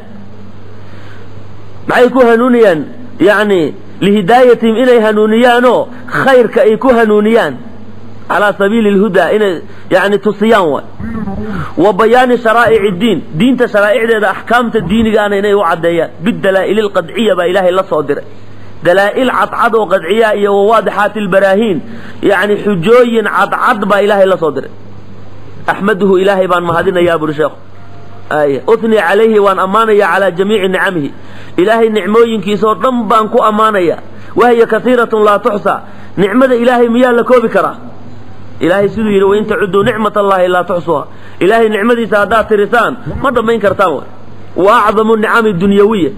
[SPEAKER 1] Maxay ku hanuuniyaan? Yacni lihidaayatihim inay hanuuniyaanoo khayrka ay ku hanuuniyaan calaa sabiili alhudaa, inay yani tusiyaan waay. Wa bayaani sharaa'ici diin, diinta sharaa'icdeeda, axkaamta diinigaana inay u caddeeyaan bidalaa'ili alqadciya baa ilaahay la soo diray, dalaa'il cadcad oo qadciya iyo wawaadixaati albaraahiin, yacni xujooyin cadcad baa ilaahay la soo diray. Axmaduhu, ilaahay baan mahadinayaa buri sheekhu, ay utni calayhi, waan ammaanayaa, calaa jamiici nicamihi, ilaahay nicmooyinkiisa oo dhan baan ku ammaanayaa. Wahiya kaiiratun laa tuxsaa, nicmada ilaahay miyaa la koobi karaa? Ilaahay siduu yidhi: wain tacuduu nicmat allahi laa tuxsuha, ilaahay nicmadiisa haddaad tirisaan ma dhammayn kartaan. Way wa acdamu nicami dunyawiya,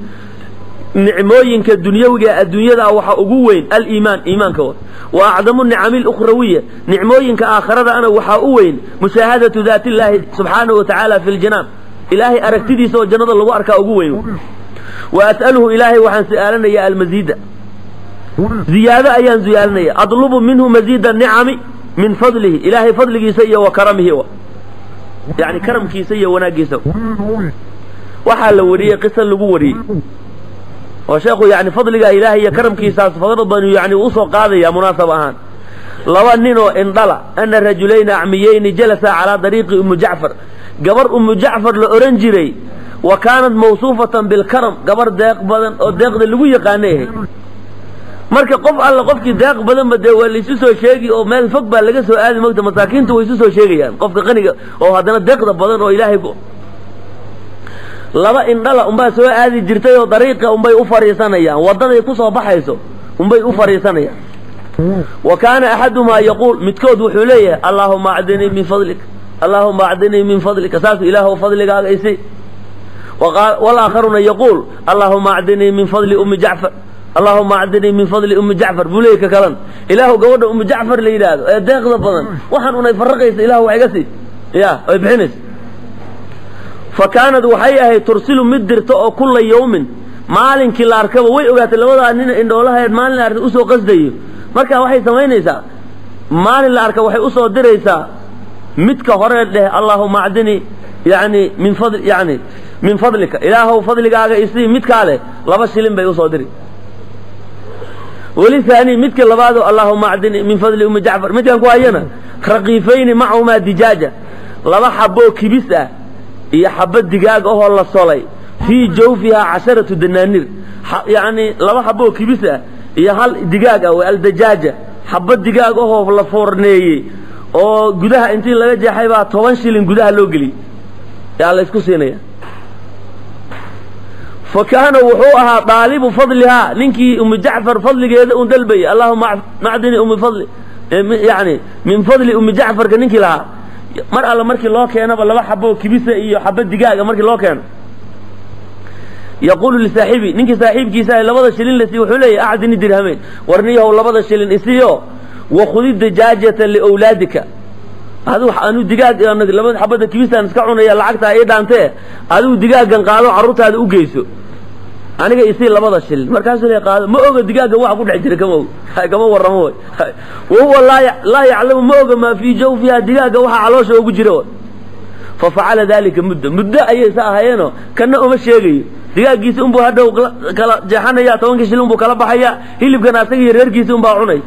[SPEAKER 1] nicmooyinka dunyawiga adduunyada waxa ugu weyn aliimaan, iimaanka. Wa wa acdamu nicami lukhrawiya, nicmooyinka aakharada ana waxaa u weyn mushaahadatu daati illaahi subxaanahu wa tacaala fi ljinaan, ilaahay aragtidiisa oo jannada lagu arkaa ugu weyn. Wa as'aluhu, ilaahay waxaan su'aalanayaa almasiida, ziyaado ayaan su'aalanaya. Adlubu minhu masiida nicami min fadlihi, ilaahay fadligiisa iyo wa karamihi, yani karamkiisa iyo wanaaggiisa. Waxaa la wariyey qisa lagu wariyey oo sheekhu yani fadliga ilaahay iyo karamkiisaas fadlo badan yani usoo qaadaya munaasab ahaan. Laba nin oo indhala, ana rajulayni acmiyeyni jalasa calaa dariiqi Umu Jacfar, gabar Umu Jacfar la ohan jiray. Wa kaanat mawsuufatan bilkaram, gabar deeq badan oo deeqda lagu yaqaanay ahayd. Marka qof alla qofkii deeq badanba dee waa laisu soo sheegi oo meel fog baa laga soo aadi mogta, masaakiintu way isu soo sheegayaan qofka qaniga oo haddana deeqda badan oo ilaahay ku. Laba indhala unbaa soo aadi jirtay oo dariiqa unbay u fariisanayaan, waddaday ku soo baxayso unbay u fariisanayaan. Wa kaana axadumaa yaquul, midkood wuxuu leeyahay: allaahuma acdinii min fadlik, allaahuma acdinii min fadlika, saasuu, ilaahw fadligaaga isi. Walaakharuna yaquul: allaahuma acdinii min fadli Ummi Jacfar, allahuma acdinii min fadli Ummi Jacfar, buu leeyay ka kalan. Ilaahu gabadha Ummi Jacfar la yidhaahdo ee deeqda badan, waxaan unay faraqaysa, ilahu wax iga sii ya ay bixinaysa. Fa kaanad waxay ahayd tursilu mid dirta oo kulla yawmin, maalinkii la arkaba way ogaatay labadaa nin indhoolahayd maalin la arkay usoo qasdayo. Marka waxay samaynaysaa, maalin la arka waxay usoo diraysaa midka hore dheh: allaahuma acdinii yani min fadl, yani min fadlika, ilaahow fadligaaga isii. Midkaa leh 2 shilin bay usoo diri. Weli haani, midka labaado, allaahuma acdinii min fadli Ummi Jacfar, midkan ku hayana raqiifayni macahumaa dijaaja, laba xaboo kibis ah. Iyo xabad digaag ahoo la solay, fii jawfihaa 10 danaaniir, yacni 2 xaboo kibis ah iyo hal digaag ah, waa aldajaaja, xabad digaag ahoo la foorneeyey oo gudaha intii laga jeexay baa 10 shilin gudaha loo geliyey, yaa la isku siinaya. Fa kaana wuxuu ahaa daalibu fadlihaa, ninkii Ummu Jacfar fadligeeda un dalbayay, allahuma acdini ummi fadli, yani min fadli Ummi Jacfarka ninkii lahaa, mar alle markii loo keenaba 2 xaboo kibisa iyo xabad digaaga markii loo keeno, yaquulu lisaaxibi, ninkii saaxiibkiisa 2da shilin la siiy, wuxuu leeyahy: acdini dirhamayn, warniyahow 2da shilin isiiyo, wakhudi dajaajata liwlaadika, adigu anu digaag 2da xabada kibistaan iska cunaya, lacagtaa ii dhaantee, adigu digaaggan qaado, carruurtaada u geyso, aniga isii 2da shilin. Markaasuu le qaado, ma oga digaaggan waxa ku dhex jira, kama og, kama warramo. Way wahuwa laa yaclamu, ma oga maa fii jawfiha, digaagga waxa caloosha ugu jira. Fa facala dalika muddo, muddo ayay sa ahayeenoo kana uma sheegayo, digaaggiisi unbuu hadhow kala jeexanaya, 10kii shilin unbuu kala baxaya, hilibkana asaga iyo reerkiisi unbaa cunay.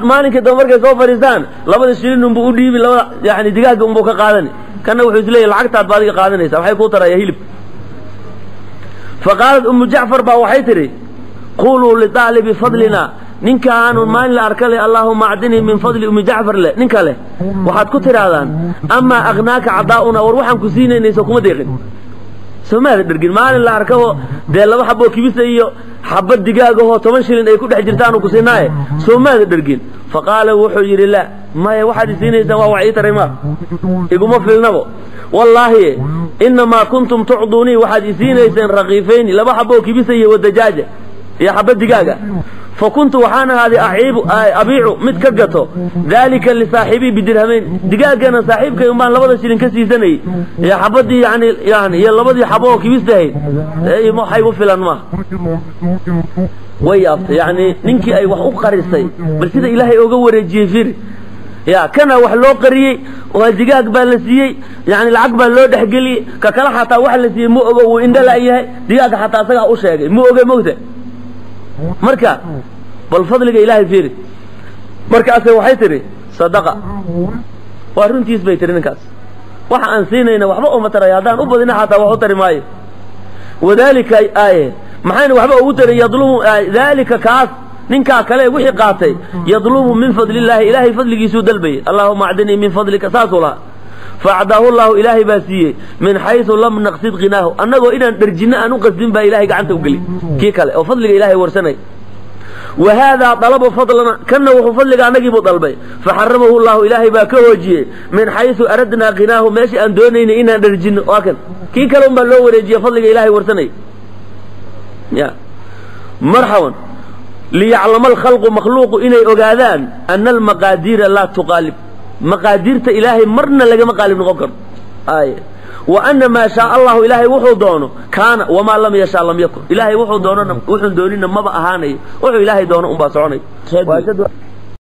[SPEAKER 1] Maalinka dambe markay soo fadhiistaan 2da shilin unbuu u dhiibi, labada yani digaagga unbuu ka qaadani, kana wuxuu isleeyahy lacagtaad ba adiga qaadanaysa, maxay kuu taraya hilib? Fa qaalat Ummu Jacfar baa waxay tidhi: quluu lidaalibi fadlina, ninkaanun maalin la arka leh allahuma acdinii min fadli Ummi Jacfar leh, ninka leh waxaad ku tidhaahdaan: amaa agnaaka cadaa'una, war waxaan ku siinaynayso kuma deeqin, soo maada dhergin? Maalin la arkabo dee 2 xaboo kibisa iyo xabad digaagahoo 10 shilin ay ku dhex jirtaanu ku siinaaye, soo maada dhergin? Fa qaala, wuxuu yidhi: laa, maya, waxaad isiinaysaan waa wax ii taray maa, iguma filnabo, wallaahi inamaa kuntum tucduunii, waxaad isiinayseen rakiifayni, 2 xaboo kibisa iyo wadajaaja iyo xabad digaaga, fa kuntu waxaan ahaaday aciibu abiicu mid ka gato daalika lisaaxibii bidirhamayn, digaaggana saaxiibkay unbaan 2da shilin ka siisanayey, iyo xabadii yani yani iyo labadii xabo oo kibistahayd, waxa igu filan maaha. Way yaabtay, yani ninkii ay wax u qarisay, bal sida Ilaahay oga wareejiyey firi. Ya kana wax loo qariyey waa digaag baa la siiyey, yani lacag baa loo dhexgeliyey, ka kale xataa wax la siiyey ma ogo, wuu indhala yahay, digaagga xataa isagaa u sheegay, ma oge mogta. Marka bal fadliga Ilaahay fiiri. Markaase waxay tidhi: sadaqa, waa runtiis bay tihi ninkaas, waxa aan siinayna waxba uma taraya, haddaan u badina xataa wax u tari maayo. Wadaalika aaye maxayna waxba ugu tarin? Yadlubu daalika, kaas ninkaa kale wixii qaatay, yadlubu min fadli illaahi, Ilaahay fadligiisuu dalbayay, allahuma acdinii min fadlika saasuu lahaa. Faacdaahu llahu, Ilaahay baa siiyey, min xaysu lam naqsid qinaahu, annagoo inaan dherjinno aan u qasdin baa Ilahay gacanta u geli kii kale oo fadliga Ilahay warsanay. Wa haadaa dalaba fadlana, kanna wuxuu fadliga annagiibuu dalbay, faxaramahu llahu, Ilaahay baa ka hoojiyey, min xaysu aradnaa qinaahu, meeshii aan doonaynay inaan dherjinno. Waa kan kii kale un baa loo wareejiye fadliga Ilahay warsanay. Ya marxaban, liyaclama alkhalqu, makhluuqu inay ogaadaan, ana almaqaadiira laa tuqaalib, maqaadiirta Ilaahay marna lagama qaalib noqon karo, ay wa ana maa shaa allahu, Ilaahay wuxuu doono kaana, wamaa lam yashaa lam yakun, Ilaahay wuxuu doonona wuxuun doonina maba ahaanayo, wuxuu Ilaahay doono unbaa soconay.